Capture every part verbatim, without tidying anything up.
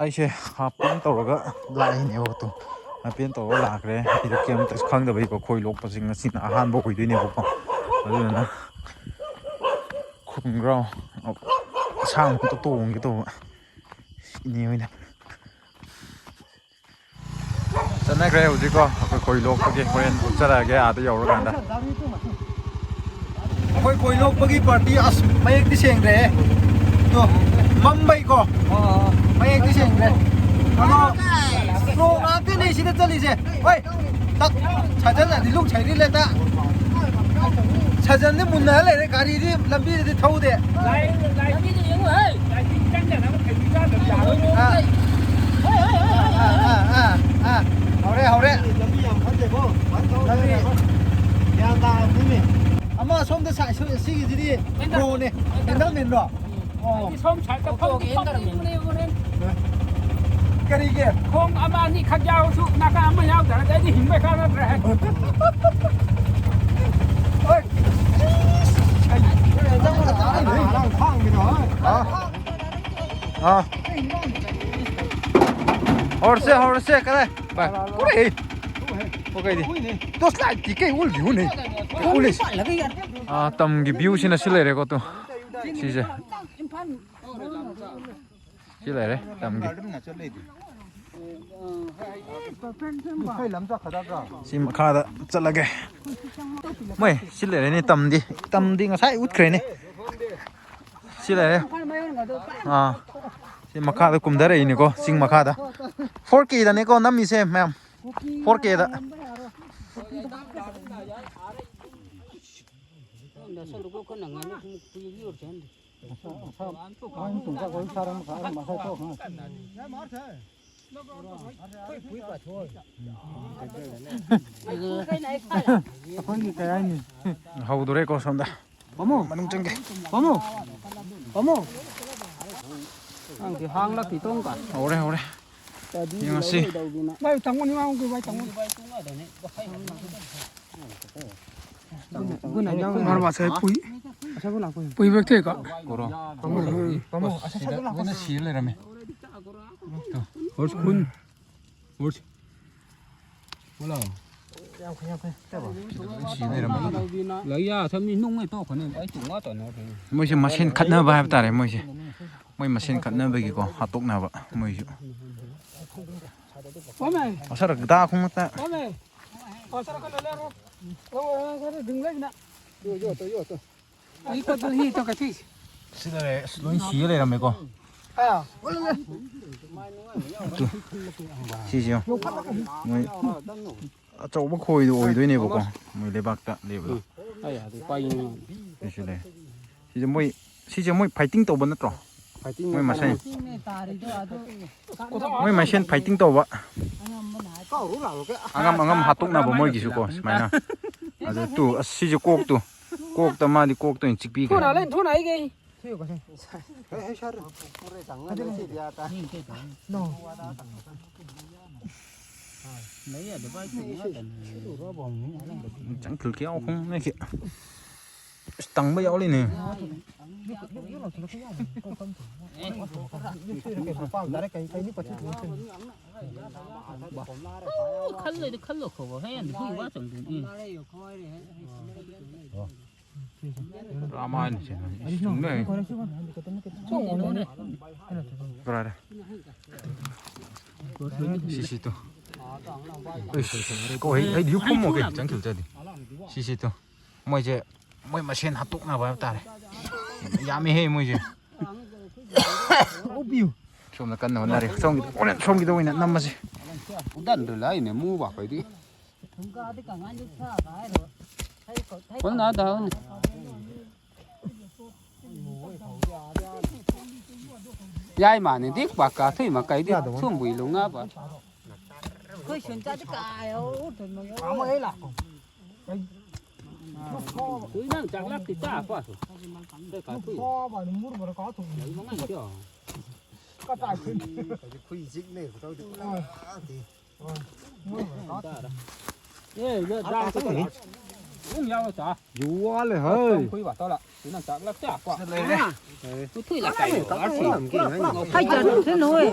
ꯑꯩꯁꯦ half pen ꯇꯧꯔꯒ ꯂꯥꯛꯏꯅꯦꯕ, two. Half pen ꯇꯧꯔꯒ ꯂꯥꯛꯈ꯭ꯔꯦ꯫ ꯑꯩꯗꯣ ꯀꯩꯝꯇ ꯈꯪꯗꯕꯩꯀꯣ, ꯈꯣꯏ ꯂꯣꯛꯄꯁꯦ ꯉꯁꯤꯅ ꯑꯍꯥꯟꯕ ꯑꯣꯏꯗꯣꯏꯅꯦꯕꯀꯣ꯫ ꯑꯗꯨꯗꯨꯅ ꯈꯣꯡꯒ꯭ꯔꯥꯎ ꯑꯁꯥꯡꯕ ꯑꯝꯇ ꯇꯣꯡꯒꯦ ꯇꯧꯕ꯫ ꯏꯅꯦ ꯍꯣꯏꯅ ꯆꯠꯅꯈ꯭ꯔꯦ ꯍꯧꯖꯤꯛꯀꯣ, ꯑꯩꯈꯣꯏ ꯈꯣꯏ ꯂꯣꯛꯄꯒꯤ꯫ ꯍꯣꯔꯦꯟ ꯎꯠꯆꯔꯛꯑꯒꯦ ꯑꯥꯗ ꯌꯧꯔꯀꯥꯟꯗ꯫ ꯑꯩꯈꯣꯏ ꯈꯣꯏ ꯂꯣꯛꯄꯒꯤ ꯄꯥꯔꯇꯤ꯫ ꯑꯁ, ꯃꯌꯦꯛꯇꯤ ꯁꯦꯡꯗ꯭ꯔꯦꯍꯦ꯫ ꯇꯣ, ꯃꯝꯕꯩꯀꯣ꯫ ꯃꯌꯦꯛꯇꯤ ꯁꯦꯡꯗ꯭ꯔꯦ꯫ ꯑꯗꯣ ꯁ꯭ꯂꯣ ꯉꯥꯛꯇꯅꯦ ꯁꯤꯗ ꯆꯠꯂꯤꯁꯦ꯫ ꯍꯣꯏ, ꯇꯛ, ꯁꯥꯖꯜꯂꯗꯤ ꯂꯨꯛ ꯁꯩꯔꯤ ꯂꯩꯇ꯫ ꯁꯥꯖꯟꯗꯤ ꯃꯨꯟꯅꯔ ꯂꯩꯔꯦ, ꯒꯥꯔꯤꯗꯤ ꯂꯝꯕꯤꯗꯗꯤ ꯊꯧꯗꯦ꯫ ꯂꯥꯏ-, ꯂꯥꯏꯕꯤꯗ ꯌꯦꯡꯉꯨ, ꯍꯩ! ꯂꯥꯏꯕꯤ ꯆꯪꯗꯅꯕ ꯈꯩꯕꯤ ꯆꯥꯗꯕ ꯌꯥꯔꯣꯏ꯫ ꯑꯥ꯫ ꯑꯥ, ꯑꯥ, ꯑꯥ, ꯑꯥ, ꯑꯥ꯫ ꯍꯧꯔꯦ, ꯍꯧꯔꯦ꯫ ꯂꯝꯕꯤ ꯌꯥꯝ ꯐꯠꯇꯦꯀꯣ꯫ ꯐꯖꯅ ꯇꯧꯔꯦ꯫ ꯂꯝꯕꯤ꯫ ꯒ꯭ꯌꯥꯟ ꯇꯥꯔꯕꯅꯤꯅꯦ꯫ ꯑꯃ ꯑꯁꯣꯝꯗ ꯁꯥꯏ-, ꯁꯤ-, ꯁꯤꯒꯤꯁꯤꯗꯤ ꯄ꯭ꯔꯣꯅꯦ, ꯍꯦꯟꯗꯜꯃꯦꯟꯔꯣ? ꯑꯣ꯫ ꯑꯩꯗꯤ ꯁꯣꯝ ꯁꯥꯏꯠꯇ ꯐꯝꯗꯤ ꯐꯝꯗꯤ ꯐꯝꯅꯤꯡꯕꯅꯦ, ꯍꯣꯔꯦꯟ꯫ ꯀꯔꯤꯒꯤ? ꯈꯣꯡ ꯑꯃ ꯑꯅꯤ ꯈꯛ ꯌꯥꯎꯔꯁꯨ, ꯅꯥꯀꯟ ꯑꯃ ꯌꯥꯎꯗ꯭ꯔꯗꯤ ꯑꯩꯗꯤ ꯍꯤꯡꯕ ꯀꯥꯟꯅꯗ꯭ꯔꯦ꯫ ꯍꯣꯏ꯫ ꯑꯥ꯫ ꯑꯥ꯫ ꯍꯧꯔꯁꯦ, ꯍꯧꯔꯁꯦ, ꯀꯗꯥꯏ? ꯚꯥꯏ, ꯀꯨꯔꯦ꯫ ꯑꯣ, ꯀꯩꯗꯤ? ꯇꯣꯁ ꯂꯥꯏꯠꯇꯤ ꯀꯩ ꯎꯜꯗꯤ ꯎꯅꯤ? ꯀꯩ ꯎꯂꯤꯁ? ꯑꯥ, ꯇꯝꯒꯤ ꯚ꯭ꯌꯨꯁꯤꯅ ꯁꯤ ꯂꯩꯔꯦꯀꯣ, ꯇꯨ꯫ ꯁꯤꯁꯦ꯫ ꯁꯤ ꯂꯩꯔꯦ, ꯇꯝꯒꯤ꯫ ꯁꯤ ꯃꯈꯥꯗ ꯆꯠꯂꯒꯦ꯫ ꯃꯣꯏ ꯁꯤ ꯂꯩꯔꯦꯅꯦ, ꯇꯝꯗꯤ꯫ ꯇꯝꯗꯤ ꯉꯁꯥꯏ ꯎꯠꯈ꯭ꯔꯦꯅꯦ꯫ ꯁꯤ ꯂꯩꯔꯦ꯫ ꯑꯥ, ꯁꯤ ꯃꯈꯥꯗ ꯀꯨꯝꯊꯔꯛꯏꯅꯤꯀꯣ, ꯆꯤꯡ ꯃꯈꯥꯗ꯫ ꯐꯣꯔ ꯀꯦꯗꯅꯤꯀꯣ ꯅꯝꯃꯤꯁꯦ, ꯃꯌꯥꯝ꯫ ꯐꯣꯔ ꯀꯦꯗ꯫ ꯑꯩꯈꯣꯏꯒꯤ ꯀꯩ ꯍꯥꯏꯅꯤ? ꯍꯧꯗꯣꯔꯦꯀꯣ ꯁꯣꯝꯗ꯫ ꯄꯥꯃꯨ꯫ ꯃꯅꯨꯡ ꯆꯪꯒꯦ꯫ ꯄꯥꯃꯨ꯫ ꯄꯥꯃꯨ꯫ ꯅꯪꯗꯤ ꯍꯥꯡꯂꯛꯇꯤ ꯇꯣꯡꯀ꯫ ꯍꯧꯔꯦ, ꯍꯧꯔꯦ꯫ ꯌꯦꯡꯉꯁꯤ꯫ ꯚꯥꯏ, ꯇꯪꯉꯣꯅꯤ, ꯃꯥ ꯑꯃꯨꯛ ꯚꯥꯏ, ꯇꯪꯉꯣꯅꯤ꯫ ꯃꯥꯔ ꯃꯥꯁꯦ ꯄꯨꯏ꯫ ꯄꯨꯏ ꯕꯦꯛ ꯊꯦꯛꯀ꯫ ꯀꯣꯔꯣ꯫ ꯄꯥꯃꯨ꯫ ꯄꯥꯃꯨ꯫ ꯑꯁ, ꯁꯤꯗ ꯂꯣꯏꯅ ꯁꯤꯔ ꯂꯩꯔꯝꯃꯦ꯫ ꯍꯣꯔꯁ ꯈꯨꯟ꯫ ꯍꯣꯔꯁ꯫ ꯍꯜꯂꯣ꯫ ꯌꯥꯝ ꯐꯩ, ꯌꯥꯝ ꯐꯩ꯫ ꯁꯤ ꯂꯩꯔꯝꯃꯦ꯫ ꯂꯩꯌꯥ ꯊꯝꯃꯤ ꯅꯨꯡꯉꯥꯏ ꯇꯣꯛꯈ꯭ꯔꯅꯤ꯫ ꯑꯩ ꯇꯨ ꯉꯥ ꯇꯧꯅ ꯐꯩ꯫ ꯃꯣꯏꯁꯦ ꯃꯁꯦꯟ ꯈꯠꯅꯕ ꯍꯥꯏꯕ ꯇꯥꯔꯦ ꯃꯣꯏꯁꯦ꯫ ꯃꯣꯏ ꯃꯁꯦꯟ ꯈꯠꯅꯕꯒꯤꯀꯣ ꯍꯥꯠꯇꯣꯛꯅꯕ ꯃꯣꯏꯁꯨ꯫ ꯄꯥꯝꯃꯦ꯫ ꯑꯁꯔ ꯒꯗꯥ ꯈꯣꯡ ꯅꯠꯇ꯫ ꯄꯥꯝꯃꯦ꯫ ꯑꯁꯔ ꯀ ꯂꯣꯏ ꯂꯩꯔꯣ꯫ ꯑꯣ, ꯑꯣ, ꯑꯣ, ꯗꯤꯡ ꯂꯩꯕꯅ꯫ ꯌꯣ, ꯌꯣ, ꯇꯣ, ꯌꯣ, ꯇꯣ꯫ ꯑꯩ ꯄꯣꯠꯇꯨ ꯍꯤ ꯇꯣꯛꯀꯊꯤ꯫ ꯁꯤꯗ ꯂꯩ꯫ ꯑꯁ, ꯂꯣꯏ ꯁꯤꯔ ꯂꯩꯔꯝꯃꯦꯀꯣ꯫ ꯑꯥ꯫ ꯇꯨ꯫ ꯁꯤꯁꯦ ꯌꯦꯡꯉꯣ꯫ ꯃꯣꯏ ꯑꯆꯧꯕ ꯈꯣꯏꯗꯣ ꯑꯣꯏꯗꯣꯏꯅꯦꯕꯀꯣ꯫ ꯃꯣꯏ ꯂꯩꯕꯥꯛꯇ ꯂꯩꯕꯗꯣ꯫ ꯑꯩ ꯑꯗꯨ ꯄꯥꯏꯅꯤꯡꯉꯤ꯫ ꯁꯤꯁꯨ ꯂꯩ꯫ ꯁꯤꯁꯦ ꯃꯣꯏ, ꯁꯤꯁꯦ ꯃꯣꯏ ꯐꯥꯏꯇꯤꯡ ꯇꯧꯕ ꯅꯠꯇ꯭ꯔꯣ? ꯐꯥꯏꯇꯤꯡ ꯃꯣꯏ ꯃꯁꯦꯟ꯫ ꯃꯣꯏ ꯃꯁꯦꯟ ꯐꯥꯏꯇꯤꯡ ꯇꯧꯕ꯫ ꯑꯉꯝ ꯑꯉꯝ ꯍꯥꯠꯇꯣꯛꯅꯕ ꯃꯣꯏꯒꯤꯁꯨꯀꯣ ꯁꯨꯃꯥꯏꯅ꯫ ꯑꯗꯨ ꯇꯨ ꯑꯁ ꯁꯤꯁꯨ ꯀꯣꯛꯇꯨ꯫ ꯀꯣꯛꯇ ꯃꯥꯗꯤ ꯀꯣꯛꯇ ꯑꯣꯏꯅ ꯆꯤꯛꯄꯤꯈ꯭ꯔꯦ꯫ ꯊꯨꯅ ꯂꯩ, ꯊꯨꯅ ꯑꯩꯒꯤ꯫ ꯆꯪꯈꯤꯜ ꯀꯌꯥ ꯑꯍꯨꯝ ꯅꯦꯛꯀꯤ꯫ ꯑꯁ ꯇꯪꯕ ꯌꯥꯎꯔꯤꯅꯦ꯫ ꯈꯜꯂꯣꯏꯗ ꯈꯜꯂꯣ ꯈꯣꯕ ꯍꯌꯦꯡ ꯍꯨꯏ ꯋꯥ ꯆꯪꯗꯣꯏꯅꯤ꯫ ꯔꯥꯃꯥꯌꯟ ꯁꯦ ꯅꯣꯏ ꯏꯁ ꯊꯨꯡꯅ꯫ ꯕ꯭ꯔꯥꯗꯔ꯫ ꯁꯤꯁꯤ ꯇꯨ꯫ ꯏꯁ ꯀꯣ ꯍꯩ ꯍꯩ ꯌꯨ ꯐꯨꯝꯃꯣ ꯀꯩ ꯆꯪꯈꯤꯕ ꯆꯠꯗꯤ꯫ ꯁꯤꯁꯤ ꯇꯨ꯫ ꯃꯣꯏꯁꯦ ꯃꯣꯏ ꯃꯁꯦꯟ ꯍꯥꯠꯇꯣꯛꯅꯕ ꯍꯥꯏꯕ ꯇꯥꯔꯦ꯫ ꯌꯥꯝꯃꯤꯍꯦ ꯃꯣꯏꯁꯦ꯫ ꯁꯣꯝꯗ ꯀꯟꯅ ꯍꯣꯠꯅꯔꯤ꯫ ꯁꯣꯝꯒꯤꯗ ꯑꯣꯏꯅ, ꯁꯣꯝꯒꯤꯗ ꯑꯣꯏꯅ ꯅꯝꯃꯁꯤ꯫ ꯎꯗꯟꯗꯨ ꯂꯥꯏꯅꯦ ꯃꯨꯕ ꯑꯩꯈꯣꯏꯗꯤ꯫ ꯊꯨꯝꯒꯥꯗꯤ ꯀꯃꯥꯏꯅ ꯁꯥꯕ ꯍꯥꯏꯔꯣ? ꯀꯣꯟꯅ ꯇꯧꯅꯤ꯫ ꯌꯥꯏ ꯃꯥꯅꯤ ꯗꯤꯛ ꯄꯥꯛꯀꯥ ꯊꯨꯏ ꯃꯀꯩꯗꯤ ꯊꯨꯝꯕꯨ ꯏꯂꯨꯡꯉꯕ꯫ ꯑꯩꯈꯣꯏ ꯁꯨꯟ ꯆꯥꯗꯤ ꯀꯥꯏ ꯍꯧ ꯊꯨꯝ ꯃꯉꯥ꯫ ꯇꯨꯏ ꯅꯪ ꯆꯥꯛꯂꯛꯇꯤ ꯆꯥ ꯄꯥꯁꯨ꯫ ꯀꯩ ꯀꯥ ꯊꯨꯏ꯫ ꯂꯩ ꯃꯉꯥ ꯏꯆꯣ꯫ ꯈꯨꯏ ꯆꯤꯛꯅꯩ ꯈꯨꯇꯧꯗꯤ꯫ ꯑꯦ, ꯗꯥꯡ ꯇꯧꯔ꯫ ꯌꯨ ꯋꯥꯠꯂꯦ ꯍꯩ꯫ ꯈꯨꯏ ꯕꯥ ꯇꯧꯂ꯫ ꯁꯤꯅ ꯆꯥꯛ ꯂꯥꯛ ꯆꯥ ꯀꯣ꯫ ꯎꯊꯨꯏ ꯂꯥꯛ ꯀꯥꯏ꯫ ꯍꯥꯏ ꯆꯥ ꯊꯦ ꯅꯣꯏ꯫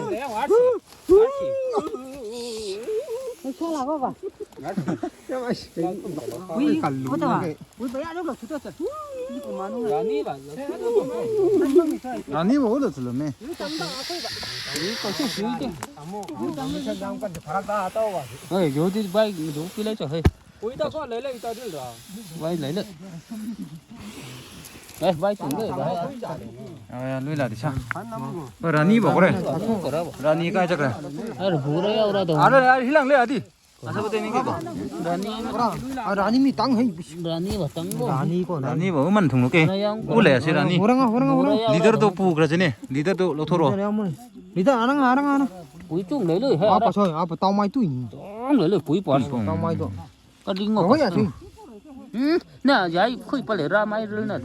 ꯍꯨꯏ ꯀꯜꯂꯨ ꯀꯣꯠꯇ ꯅꯪ꯫ ꯀꯩ꯫ ꯍꯨꯏ ꯕꯌꯥ ꯂꯣ ꯂꯣ ꯁꯨꯇ ꯆꯠ꯫ ꯔꯥꯅꯤ ꯕꯥ꯫ ꯔꯥꯅꯤ ꯕꯥ ꯎꯗ ꯆꯠꯂꯝꯃꯦ꯫ ꯍꯣꯏ ꯌꯣꯗꯤ ꯕꯥꯏ ꯌꯣ ꯄꯤꯂꯥꯏ ꯆꯠ ꯍꯩ꯫ ꯎꯏꯗ ꯀꯣ ꯂꯩ ꯂꯩ ꯏꯇꯥ ꯗꯤꯜ ꯔ꯫ ꯋꯥꯏ ꯂꯩ ꯂꯩ꯫ ꯑꯦ ꯚꯥꯏ ꯇꯨꯡꯗ ꯚꯥꯏ꯫ ꯑ ꯂꯣꯏ ꯂꯥꯗꯤ ꯁꯥ꯫ ꯍꯣꯏ ꯔꯥꯅꯤ ꯕꯣ ꯀꯣꯔꯦ꯫ ꯔꯥꯅꯤ ꯀꯥꯏ ꯆꯠꯈ꯭ꯔꯦ? ꯑꯔ ꯕꯨꯔ ꯌꯥꯎꯔ ꯗꯣ꯫ ꯑꯔ ꯑꯔ ꯍꯤꯂꯥꯡ ꯂꯩ ꯑꯗꯤ꯫ ꯑꯁ ꯕꯇꯦ ꯅꯤ ꯀꯣ꯫ ꯔꯥꯅꯤ꯫ ꯔꯥꯅꯤ ꯃꯤ ꯇꯥꯡ ꯍꯩ꯫ ꯔꯥꯅꯤ ꯕ ꯇꯥꯡ ꯕꯣ꯫ ꯔꯥꯅꯤ ꯀꯣ ꯔꯥꯅꯤ꯫ ꯔꯥꯅꯤ ꯕꯣ ꯃꯟ ꯊꯨꯡ ꯂꯣ ꯀꯦ꯫ ꯎ ꯂꯩ ꯑꯁꯤ ꯔꯥꯅꯤ꯫ ꯍꯣꯔꯪ ꯍꯣꯔꯪ ꯍꯣꯔꯪ꯫ ꯂꯤꯗꯔ ꯗꯣ ꯄꯨꯈ꯭ꯔꯁꯤꯅꯦ꯫ ꯂꯤꯗꯔ ꯗꯣ ꯂꯧꯊꯣꯔꯛꯑꯣ꯫ ꯂꯤꯗꯔ ꯑꯔꯪ ꯑꯔꯪ ꯑꯔꯪ꯫ ꯎꯏ ꯇꯨꯡ ꯂꯩ ꯂꯣꯏ ꯍꯦ꯫ ꯑꯥ ꯄꯁꯣꯏ ꯑꯥ ꯇꯥꯎ ꯃꯥꯏ ꯇꯨꯏꯅꯤ꯫ ꯇꯨꯡ ꯂꯩ ꯂꯣꯏ ꯄꯨꯏ ꯄꯥꯁ꯫ ꯇꯥꯎ ꯃꯥꯏꯗꯣ꯫ ꯀꯔꯤꯉꯣ? ꯍꯣꯏ, ꯑꯁꯤ꯫ ꯎꯝ, ꯅ ꯌꯥꯏ ꯈꯨꯏ ꯄꯜꯂꯦ ꯔꯥ ꯃꯥꯏ ꯔꯤꯜ ꯅ꯫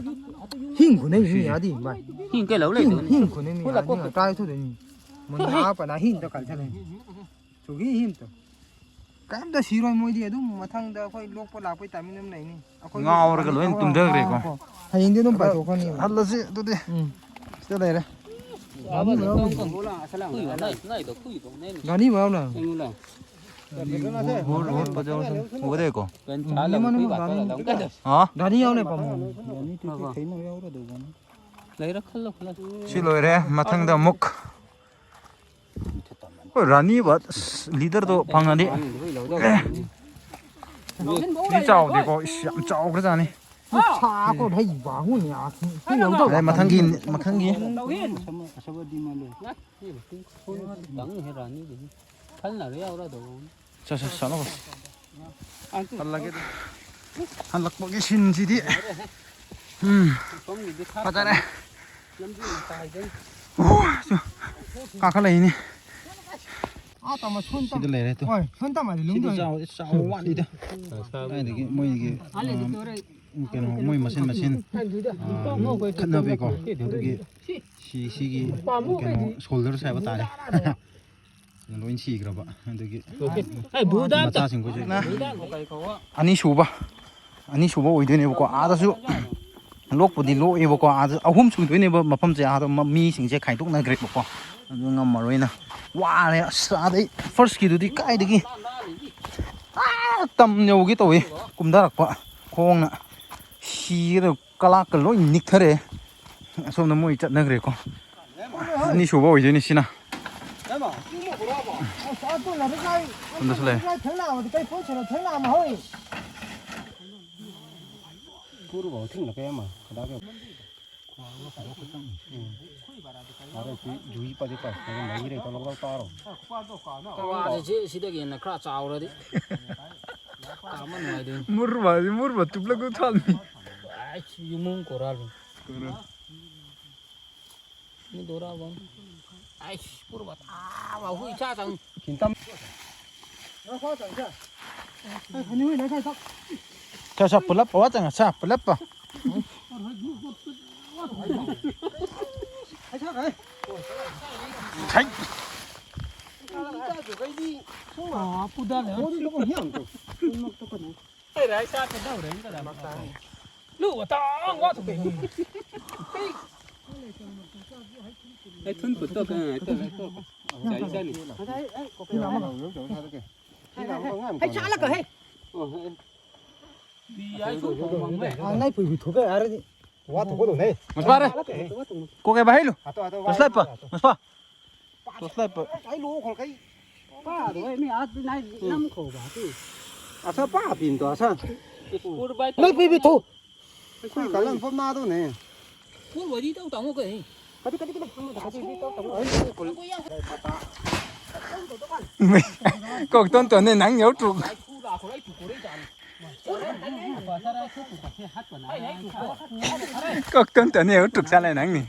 ꯍꯤꯡ ꯈꯨꯅꯩ ꯃꯤ ꯌꯥꯗꯤ, ꯚꯥꯏ꯫ ꯍꯤꯡ ꯀꯩ ꯂꯧ ꯍꯤꯡ, ꯂꯩꯗꯣꯏꯅꯤ? ꯍꯤꯡ ꯈꯨꯅꯩ ꯃꯤ ꯍꯨꯂ ꯌꯥꯗꯤ, ꯀꯣꯛ꯫ ꯇꯥꯏ ꯊꯨꯗꯣꯏꯅꯤ꯫ ꯃꯨꯟꯅ ꯍꯥꯞꯄꯅ ꯍꯤꯡꯗ ꯀꯜꯊꯠꯂꯦ꯫ ꯁꯨꯒꯤ ꯍꯤꯡ ꯇ꯫ ꯀꯩꯝꯇ ꯁꯤꯔꯣꯏ ꯃꯣꯏꯗꯤ ꯑꯗꯨꯝ ꯃꯊꯪꯗ ꯑꯩꯈꯣꯏ ꯂꯣꯛꯄ ꯂꯥꯛꯄꯩ ꯇꯥꯏꯃꯤꯡ ꯑꯗꯨꯝ ꯂꯩꯅꯤ꯫ ꯑꯩꯈꯣꯏ ꯉꯥꯎꯔꯒ ꯂꯣꯏ ꯇꯨꯝꯊꯈ꯭ꯔꯦꯀꯣ꯫ ꯍꯌꯦꯡꯗꯤ ꯑꯗꯨꯝ ꯄꯥꯏꯊꯣꯛꯈ꯭ꯔꯅꯤ꯫ ꯍꯜꯂꯁꯤ ꯑꯗꯨꯗꯤ꯫ ꯎꯝ꯫ ꯁꯤꯗ ꯂꯩꯔꯦ꯫ ꯒꯥꯔꯤ ꯃꯌꯥꯝ ꯂꯩ꯫ ꯒꯥꯔꯤ ꯃꯌꯥꯝ ꯂꯩ꯫ ꯍꯣ-, ꯍꯣ-, ꯍꯣꯠꯄꯗꯣ ꯎꯕꯗ ꯀꯣ꯫ ꯍꯥ? ꯒꯥꯔꯤ ꯌꯥꯎ ꯂꯩ ꯄꯥꯝꯃꯣ꯫ ꯂꯩꯔ ꯈꯜꯂꯣ, ꯈꯜꯂꯣ꯫ ꯁꯤ ꯂꯣꯏꯔꯦ, ꯃꯊꯪꯗ ꯑꯃꯨꯛ꯫ ꯍꯣꯏ, ꯔꯥꯅꯤ ꯕꯠ, ꯑꯁ, ꯂꯤꯗꯔꯗꯣ ꯐꯪꯉꯗꯤ꯫ ꯑꯦ꯫ ꯁꯤ ꯆꯥꯎꯗꯦꯀꯣ, ꯏꯁ, ꯌꯥꯝ ꯆꯥꯎꯈ꯭ꯔꯖꯥꯠꯅꯤ꯫ ꯁꯥꯀꯣ ꯍꯩ ꯕꯥꯍꯨꯅꯤ ꯑꯥ꯫ ꯑꯗꯩ ꯃꯊꯪꯒꯤ, ꯃꯊꯪꯒꯤ꯫ ꯈꯜꯂꯔꯣꯏ ꯌꯥꯎꯔꯗꯧꯕ꯫ ꯆꯠ, ꯆꯠ, ꯆꯠꯂꯣ꯫ ꯍꯜꯂꯒꯦ꯫ ꯍꯜꯂꯛꯄꯒꯤ ꯁꯤꯟꯁꯤꯗꯤ꯫ ꯎꯝ꯫ ꯐꯖꯔꯦ꯫ ꯑꯣ, ꯁꯨ-, ꯀꯥꯈꯠꯂꯛꯏꯅꯦ꯫ ꯑꯥ, ꯇꯝꯃ ꯁꯣꯟ ꯇꯝ-, ꯁꯤꯗ ꯂꯩꯔꯦ ꯇꯨ꯫ ꯍꯣꯏ, ꯁꯣꯟ ꯇꯝꯃꯗꯤ ꯁꯤꯗꯤ ꯂꯨꯝꯗꯣꯏꯅꯤ꯫ ꯆꯥꯎ-, ꯆꯥꯎꯕ ꯋꯥꯠꯂꯤꯗ꯫ ꯀꯥꯏꯗꯒꯤ ꯃꯣꯏꯒꯤ, ꯑꯥ, ꯀꯩꯅꯣ, ꯃꯣꯏ ꯃꯁꯦꯟ ꯃꯁꯦꯟ, ꯑꯥ, ꯈꯠꯅꯕꯩꯀꯣ꯫ ꯑꯗꯨꯒꯤ ꯁꯤ, ꯁꯤꯒꯤ, ꯀꯩꯅꯣ, ꯁꯣꯜꯗꯔꯁ ꯍꯥꯏꯕ ꯇꯥꯔꯦ꯫ ꯂꯣꯏ ꯁꯤꯈ꯭ꯔꯕ꯫ ꯑꯗꯨꯒꯤ ꯃꯆꯥꯁꯤꯡꯈꯣꯏꯁꯨ꯫ ꯑꯅꯤꯁꯨꯕ꯫ ꯑꯅꯤꯁꯨꯕ ꯑꯣꯏꯗꯣꯏꯅꯦꯕꯀꯣ꯫ ꯑꯥꯗꯁꯨ ꯂꯣꯛꯄꯨꯗꯤ ꯂꯣꯛꯑꯦꯕꯀꯣ, ꯑꯥꯗ ꯑꯍꯨꯝ ꯁꯨꯗꯣꯏꯅꯦꯕ ꯃꯐꯝꯁꯦ꯫ ꯑꯥꯗ ꯃ- ꯃꯤꯁꯤꯡꯁꯦ ꯈꯥꯏꯗꯣꯛꯅꯈ꯭ꯔꯦꯕꯀꯣ, ꯑꯗꯨ ꯉꯝꯃꯔꯣꯏꯅ ꯋꯥꯔꯦ꯫ ꯑꯁ, ꯑꯗꯩ ꯐꯥꯔꯁꯀꯤꯗꯨꯗꯤ ꯀꯥꯏꯗꯒꯤ ꯑꯥ ꯇꯝ ꯌꯧꯒꯦ ꯇꯧꯋꯤ, ꯀꯨꯝꯊꯔꯛꯄ ꯈꯣꯡꯅ ꯁꯤꯒꯗꯕ, ꯀꯂꯥꯛꯀ ꯂꯣꯏ ꯅꯤꯛꯊꯔꯛꯑꯦ꯫ ꯑꯁꯣꯝꯗ ꯃꯣꯏ ꯆꯠꯅꯈ꯭ꯔꯦꯀꯣ꯫ ꯑꯅꯤꯁꯨꯕ ꯑꯣꯏꯗꯣꯏꯅꯤ ꯁꯤꯅ꯫ ꯁꯣꯝꯗꯁꯨ ꯂꯩ꯫ ꯀꯋꯥꯁꯦ ꯁꯤ-, ꯁꯤꯗꯒꯤ ꯍꯦꯟꯅ ꯈꯔ ꯆꯥꯎꯔꯗꯤ ꯇꯥꯕ ꯅꯨꯡꯉꯥꯏꯗꯣꯏꯅꯤ꯫ ꯃꯨꯔꯕ, ꯃꯨꯔꯕ ꯇꯨꯞꯂꯒ ꯊꯥꯜꯃꯤ꯫ ꯑꯩꯁ, ꯌꯨꯝꯕꯨꯝ ꯀꯣꯔꯥꯜꯂꯨ꯫ ꯃꯤ ꯗꯣꯔꯥꯕ꯫ ꯑꯩꯁ, ꯄꯨꯔꯕ ꯊꯥꯕ ꯍꯨꯏ ꯆꯥ ꯆꯪ꯫ ꯈꯤꯟꯇꯝ꯫ ꯁꯥ, ꯁꯥ, ꯄꯨꯂꯞ ꯄꯋꯥ ꯆꯪꯉ, ꯁꯥ, ꯄꯨꯂꯞ ꯄ꯫ ꯍꯩ꯫ ꯑꯥ, ꯄꯨꯗꯥ ꯂꯩ꯫ ꯂꯨ ꯋꯥꯇꯥ ꯋꯥ ꯊꯨꯝꯃꯦ꯫ ꯑꯩ ꯊꯨꯟ ꯐꯨꯠꯇꯣ ꯀꯩꯅꯣ ꯇꯧꯔꯦ꯫ ꯆꯥꯏ ꯆꯥꯅꯤ꯫ ꯑꯩ ꯆꯥꯂꯒ ꯍꯦ꯫ ꯑꯣ, ꯍꯦ꯫ ꯅꯥꯏ ꯄꯨꯏꯕꯤ ꯊꯣꯛꯀꯦ ꯍꯥꯏꯔꯗꯤ꯫ ꯋꯥ ꯊꯣꯛꯀꯗꯧꯅꯦ꯫ ꯃꯁꯄꯥꯔꯦ꯫ ꯀꯣꯀꯦ ꯕꯥꯍꯩꯂꯨ꯫ ꯃꯁꯄꯥ꯫ ꯇꯣꯁꯂꯥꯏꯄ꯫ ꯇꯣꯁꯂꯥꯏꯄ꯫ ꯑꯩ ꯂꯣ ꯈꯣꯜ ꯀꯩ꯫ ꯄꯥꯗꯣ ꯃꯤ ꯑꯥ ꯅꯥꯏ ꯅꯝ ꯈꯣꯕ ꯇꯨ꯫ ꯑꯁ ꯄꯥ ꯄꯤꯟ ꯇꯣ ꯑꯁ꯫ ꯅꯥꯏ ꯄꯨꯏꯕꯤ ꯊꯣ꯫ ꯑꯩꯈꯣꯏ ꯀꯜꯂꯝ ꯐꯝ ꯅꯥꯗꯧꯅꯦ꯫ ꯀꯣꯜ ꯋꯥꯔꯤ ꯇꯧ ꯇꯥꯃꯣ ꯀꯩ꯫ ꯀꯗꯤ ꯀꯗꯤ ꯀꯗꯤ꯫ ꯀꯣꯛ ꯇꯣꯟ ꯇꯣꯟꯅꯦ ꯅꯪ ꯌꯧ ꯇ꯭ꯔꯨꯛ꯫ ꯀꯣꯛ ꯇꯣꯟ ꯇꯣꯟꯅꯦ ꯌꯧ ꯇ꯭ꯔꯨꯛ ꯆꯥꯂꯦ ꯅꯪꯅꯤ꯫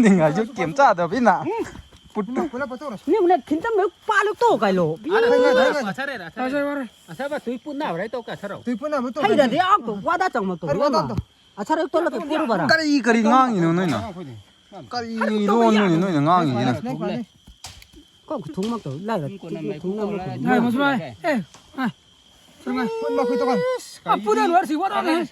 ꯅꯤꯡꯉꯥꯏꯁꯨ ꯀꯦꯝ ꯆꯥꯗꯕꯤꯅ꯫ Put na, put na, put na. Ni mune khintam me palu to kai lo. Ara, ara, ara, ara. Asa ba tui pun na, ara to ka saro. Tui pun na, to. Hai da de am to, wada chang ma to. Ara, wada to. Asa ra to la to puru bara. Kari, kari ngang ino, no, no. Kari lo, no, no, no, ngang ino. Ko thung mak to, lai ra. Thung mak to. Hai, mo bai. Eh, ah. Pun ma, put to kan. Ah, put na, war si, wada na.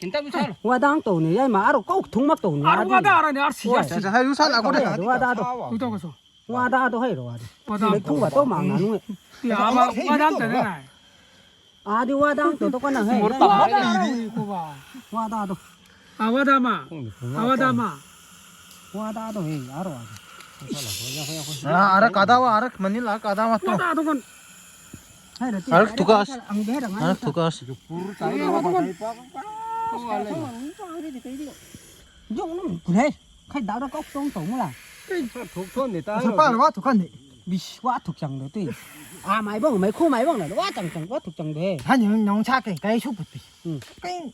Kinta lu sal. Wadang to ni, yai ma aro kau thung mak to ni. Aro wada aro ni, ar si, ar si. Sa, sa, sa, lu sal ako na. Wada to. Lu to ko so. Wada to hai ro wada. Wada. Ni ku ba to mang na nu. Ya, ma, wada to na. Adi wadang to to ko na hai. Mur ta. Wada aro ni ku ba. Wada to. Awada ma. Awada ma. Wada to hai aro wada. Ah, ara kada wa, ara manila kada wa to. Wada to kon. Hai na ti. Ara tukas. Ang behera ngai. Ara tukas. Jong nung kunai. Khai dau da kok tong tong mula. Thuk thon de ta. Sa pa wa thuk kan de. Bis wa thuk chang de ti. A mai bong mai khu mai bong na wa chang chang wa thuk chang de. Han yung nong cha ke kai su put pi. Hmm. Kai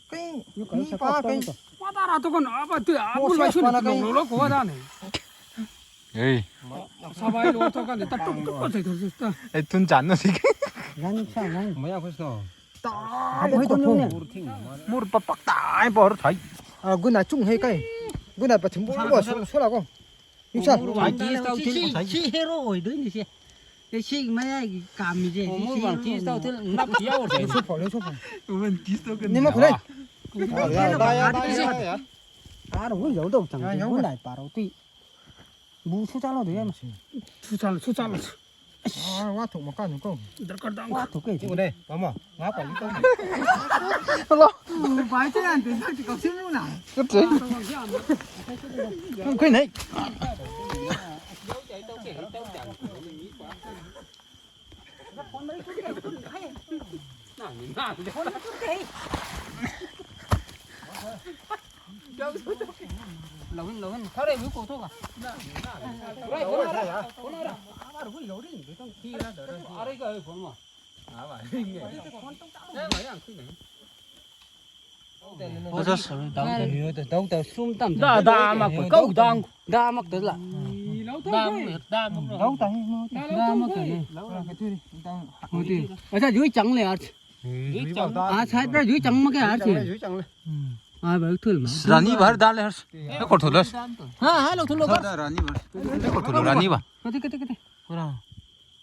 kai. Yu kai ni sa pa kok kai. Tong tong. Wa da ra to kon a ba ti a bu la su ni lo lo ko wa da ne. Ei. Sa bai lo to kan de ta tuk tuk ko sai to ta. Ei tun chan no si. Ngan sa ngan. Maya ko so. Ta, hai ko nung ne. Mur pa pak ta, hai pa hor thai. A, guna chung hai kai. Guna pa thim bo bo so, so la ko. Yung sa. Mur wan kis tau thil. Si hero oi doi ni si. Te si mai ai kam mi je. Mur wan kis tau thil nap ya or. Yung so pa, yung so pa. Wan kis tau kan. Ni ma ko lai. Ya, ya, ya, ya. Ar hu yo do chang. Guna pa ro ti. Bu su cha lo de ya. Su cha lo, su cha lo. Ah, wa thuk ma ka nu ko. Darkar dang. Wa thuk ke. Ti ko de, mama. Nga pa ni ko. Hello. Bai che an te sa ti ko si mu na. Ko che. Ko nei. Lo hin, lo hin. Khare bu ko to ka. Rai, phone ara, phone ara. Amar hu lo ri, de tong ki ra da ra. Are ka phone ma. Ava ri ne. Eh, ma yang ki ne. Asa, dau ta, dau ta, sum tam. Da, da, mak ko, dang. Da, mak to la. Ni lo dam, dam. ꯂꯧ ꯇꯥꯏ, ꯃꯣꯏ꯫ Dam ꯑꯃ ꯀꯩꯅꯣ꯫ ꯂꯧ ꯀꯩꯅꯣ꯫ ꯃꯣꯏꯗꯤ꯫ ꯑꯁꯥ, ꯌꯨꯏ ꯆꯪꯂꯦ, arts. ꯌꯨꯏ ꯆꯪ-, ꯑꯥ, ꯁꯥꯏꯠ ꯄꯨꯔꯥ ꯌꯨꯏ ꯆꯪꯃꯒꯦ, ꯑꯥꯔꯠꯁ꯫ ꯌꯨꯏ ꯆꯪꯂꯦ꯫ ꯑꯥ, ꯚꯥꯏ, ꯊꯨꯜ ꯃꯥ꯫ ꯔꯥꯅꯤ ꯚꯔ ꯗꯥꯜ ꯍꯔ꯫ ꯍꯦ, ꯀꯣꯔꯊꯣꯂꯁ꯫ ꯍꯥ, ꯍꯥ, ꯂꯧꯊꯣꯛꯂꯣ, ꯚꯔ꯫ ꯔꯥꯅꯤ ꯚꯔ꯫ ꯍꯦ, ꯀꯣꯔꯊꯣꯂꯣ, ꯔꯥꯅꯤ ꯚꯔ꯫ ꯀꯗꯤ, ꯀꯗꯤ, ꯀꯗꯤ꯫ ꯄꯨꯔꯥ꯫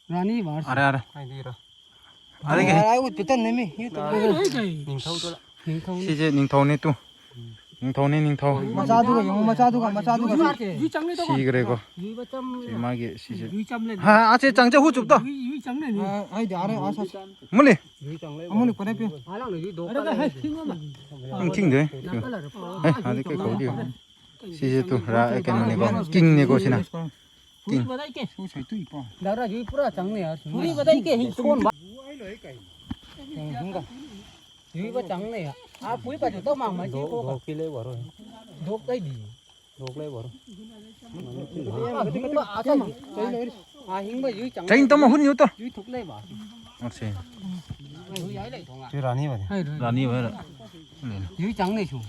ꯔꯥꯅꯤ ꯚꯔ꯫ ꯑꯔꯦ, ꯑꯔꯦ꯫ ꯍꯥꯏꯗꯤꯔꯣ꯫ ꯑꯗꯒꯤ ꯑꯥ, ꯑꯩ ꯎꯠꯄ ꯇꯟꯅꯃꯤ, YouTube꯫ ꯅꯤꯡꯊꯧꯗꯣ꯫ ꯅꯤꯡꯊꯧꯅꯤ꯫ ꯁꯤꯁꯦ ꯅꯤꯡꯊꯧꯅꯤ ꯇꯨ꯫ ꯅꯤꯡꯊꯧꯅꯤ, ꯅꯤꯡꯊꯧ꯫ ꯃꯆꯥꯗꯨꯒ ꯌꯦꯡꯉꯨ, ꯃꯆꯥꯗꯨꯒ, ꯃꯆꯥꯗꯨꯒ꯫ ꯁꯤꯈ꯭ꯔꯦꯀꯣ꯫ ꯁꯤ ꯃꯥꯒꯤ ꯁꯤꯁꯦ꯫ ꯍꯥ, ꯑꯁꯦ ꯆꯪꯁꯦ ꯍꯨ ꯆꯨꯞꯇꯣ꯫ ꯑꯥ, ꯍꯥꯏꯗꯤ ꯑꯥꯔ ꯑꯥꯔ ꯁꯥ꯫ ꯃꯨꯂꯤ꯫ ꯑꯃꯨꯂꯤ ꯄꯔꯦ ꯄꯤꯌꯨ꯫ ꯎꯝ, ꯊꯤꯡꯗꯦ꯫ ꯑꯦ, ꯑꯗꯤ ꯀꯩ ꯀꯧꯗꯤ꯫ ꯁꯤꯁꯦ ꯇꯨ ꯔꯥ-, ꯀꯩꯅꯣꯅꯤꯀꯣ꯫ ꯀꯤꯡꯅꯤꯀꯣ ꯁꯤꯅ꯫ ꯀꯤꯡ꯫ ꯁꯨ ꯁꯥꯏ ꯇꯨ ꯏꯄꯥ꯫ ꯗꯥꯔꯥ ꯌꯨꯏ ꯄꯨꯔꯥ ꯆꯪꯅꯤ ꯌꯥꯔ꯫ ꯐꯨꯔꯤ ꯕꯗꯥꯏ ꯀꯦ ꯍꯤꯡ ꯀꯣꯟ ꯕ꯫ ꯌꯨꯏ ꯕ ꯆꯪꯅꯤ ꯌꯥ꯫ ꯑꯥ ꯄꯨꯏ ꯄꯥ ꯇꯧ ꯃꯥꯡ ꯃꯥ ꯆꯤ ꯀꯣ꯫ ꯗꯣꯛ ꯀꯤ ꯂꯩ ꯕꯔꯣ꯫ ꯗꯣꯛ ꯀꯩ ꯗꯤ꯫ ꯗꯣꯛ ꯂꯩ ꯕꯔꯣ꯫ ꯑꯥ ꯍꯤꯡ ꯕ ꯑꯁꯥ꯫ ꯑꯥ ꯍꯤꯡ ꯕ ꯌꯨꯏ ꯆꯪ꯫ ꯆꯩ ꯇꯝ ꯍꯨꯟ ꯌꯨ ꯇꯣ꯫ ꯌꯨꯏ ꯊꯨꯛ ꯂꯩ ꯕ꯫ ꯑꯣꯀꯦ꯫ ꯌꯨꯏ ꯌꯥꯏ ꯂꯩ ꯊꯣꯡ꯫ ꯁꯤ ꯔꯥꯅꯤ ꯕꯅꯤ꯫ ꯔꯥꯅꯤ ꯕꯔ꯫ ꯌꯨꯏ ꯆꯪꯅꯤ ꯁꯨ꯫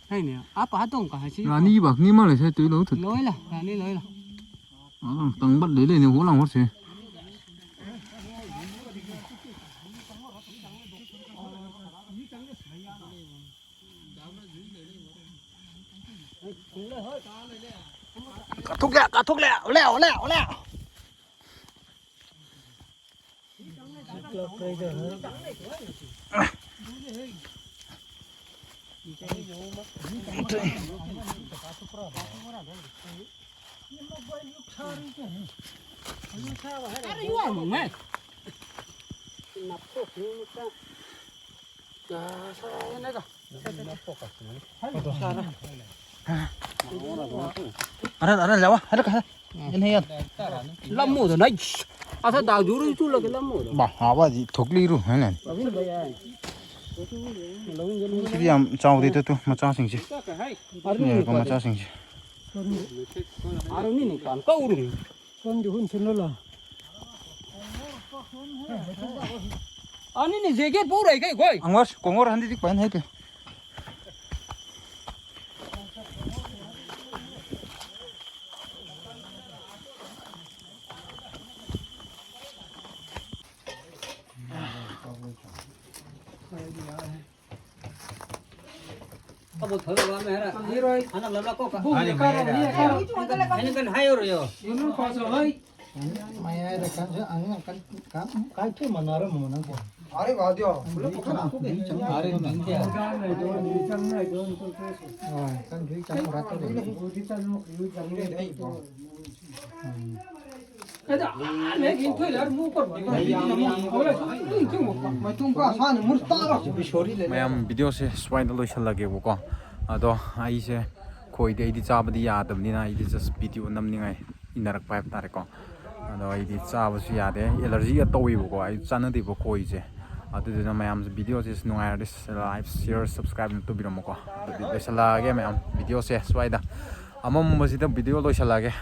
ꯍꯥꯏꯅꯦ꯫ ꯑꯥ ꯄꯥ ꯇꯣꯡ ꯀ ꯍꯥꯏꯁꯤ꯫ ꯔꯥꯅꯤ ꯕ ꯅꯤ ꯃꯥ ꯂꯩ ꯁꯦ ꯇꯨꯏ ꯂꯧ ꯊꯨꯠ꯫ ꯂꯣꯏ ꯂ ꯔꯥꯅꯤ ꯂꯣꯏ ꯂ꯫ ꯑꯗꯨꯝ ꯇꯪꯕꯠ ꯂꯩ ꯂꯩꯅꯦ ꯍꯣ ꯂꯥꯡ ꯍꯣꯔꯁꯦ꯫ ꯀꯥꯊꯣꯛꯂꯦ, ꯀꯥꯊꯣꯛꯂꯦ, ꯂꯦ, ꯂꯦ, ꯂꯦ꯫ ꯑꯔꯟ, ꯑꯔꯟ, ꯂꯥꯛꯑꯣ꯫ ꯍꯥꯏꯔꯛꯀꯦ, ꯍꯥꯏꯔꯛꯀꯦ꯫ ꯂꯝꯃꯣꯗ ꯅꯥꯏ꯫ ꯑꯁ, ꯗꯥꯎ ꯖꯨꯔꯨ ꯆꯨꯜꯂꯒ ꯂꯝꯃꯣꯗ꯫ ꯕꯥ, ꯍꯥꯕꯗꯤ ꯊꯣꯛꯂꯤꯔꯨ ꯍꯥꯏꯅ꯫ ꯁꯤꯗꯤ ꯌꯥꯝ ꯆꯥꯎꯗꯦꯗ ꯇꯨ, ꯃꯆꯥꯁꯤꯡꯁꯦ꯫ ꯁꯤꯅꯦꯕꯀꯣ ꯃꯆꯥꯁꯤꯡꯁꯦ꯫ ꯑꯔꯨꯅꯤꯅꯦ ꯀꯥꯟ ꯀꯧꯔꯨꯅꯤ꯫ ꯁꯣꯝꯒꯤ ꯍꯨꯟ ꯁꯤꯜꯂꯣ ꯂꯥꯎ꯫ ꯑꯅꯤꯅꯤ ꯖꯦꯒꯦꯠ ꯄꯨꯔ ꯂꯩ ꯀꯩ ꯈꯣꯏ꯫ ꯑꯪꯋꯥꯁ ꯀꯣꯡꯉꯣꯔ ꯍꯟꯗꯤ ꯄꯥꯏꯟ ꯍꯩꯇꯦ꯫ ꯊꯕꯛ ꯊꯕꯛ ꯑꯃ ꯍꯥꯏꯔ꯫ ꯍꯪꯈꯤꯔꯣꯏ꯫ ꯍꯥꯟꯅ ꯂꯝꯂꯛꯀꯣ꯫ ꯕꯨꯡ ꯍꯥꯟꯅ ꯂꯦꯀꯥꯔꯣ, ꯃꯌꯥꯏꯗ꯫ ꯃꯤ ꯂꯦꯀꯥꯔꯣ꯫ ꯑꯩꯅ ꯀꯩꯅꯣ ꯍꯥꯏꯔꯨꯔꯣ꯫ ꯌꯨꯝ ꯐꯥꯎꯁꯨ ꯍꯣꯏ꯫ ꯃꯌꯥꯏꯗ ꯀꯟꯁꯨ ꯑꯉꯥꯡ ꯀꯟ-, ꯀꯟ-, ꯀꯥꯏꯊꯣꯛ ꯃꯥꯟꯅꯔꯝꯃꯣ ꯅꯪꯕꯣ꯫ ꯑꯔꯦ ꯋꯥ ꯗꯤꯌꯣ꯫ ꯑꯔꯦ ꯅꯪꯗꯤ꯫ ꯍꯣꯏ, ꯀꯟ ꯈꯤꯇꯪ ꯆꯪ ꯈꯔ ꯇꯧꯔꯦ꯫ ꯎꯝ꯫ ꯃꯌꯥꯝ ꯚꯤꯗꯤꯑꯣꯁꯦ ꯁ꯭ꯋꯥꯏꯗ ꯂꯣꯏꯁꯤꯜꯂꯒꯦꯕꯀꯣ꯫ ꯑꯗꯣ ꯑꯩꯁꯦ ꯈꯣꯏꯗꯤ ꯑꯩꯗꯤ ꯆꯥꯕꯗꯤ ꯌꯥꯗꯕꯅꯤꯅ ꯑꯩꯗꯤ just ꯚꯤꯗꯤꯑꯣ ꯅꯝꯅꯤꯡꯉꯥꯏ ꯏꯟꯅꯔꯛꯄ ꯍꯥꯏꯕ ꯇꯥꯔꯦꯀꯣ꯫ ꯑꯗꯣ ꯑꯩꯗꯤ ꯆꯥꯕꯁꯨ ꯌꯥꯗꯦ, ꯑꯦꯂꯔꯖꯤꯒ ꯇꯧꯋꯦꯕꯀꯣ꯫ ꯑꯩ ꯆꯥꯟꯅꯗꯦꯕ ꯈꯣꯏꯁꯦ꯫ ꯑꯗꯨꯗꯨꯅ ꯃꯌꯥꯝꯁꯨ ꯚꯤꯗꯤꯑꯣꯁꯦ ꯅꯨꯡꯉꯥꯏꯔꯗꯤ like, share, subscribe ꯑꯗꯨꯝ ꯇꯧꯕꯤꯔꯝꯃꯣꯀꯣ꯫ ꯑꯗꯨꯗꯤ ꯂꯣꯏꯁꯤꯜꯂꯛꯑꯒꯦ ꯃꯌꯥꯝ, ꯚꯤꯗꯤꯑꯣꯁꯦ ꯁ꯭ꯋꯥꯏꯗ ꯑꯃꯝꯕꯁꯤꯗ ꯚꯤꯗꯤꯑꯣ ꯂꯣꯏꯁꯤꯜꯂꯛꯑꯒꯦ꯫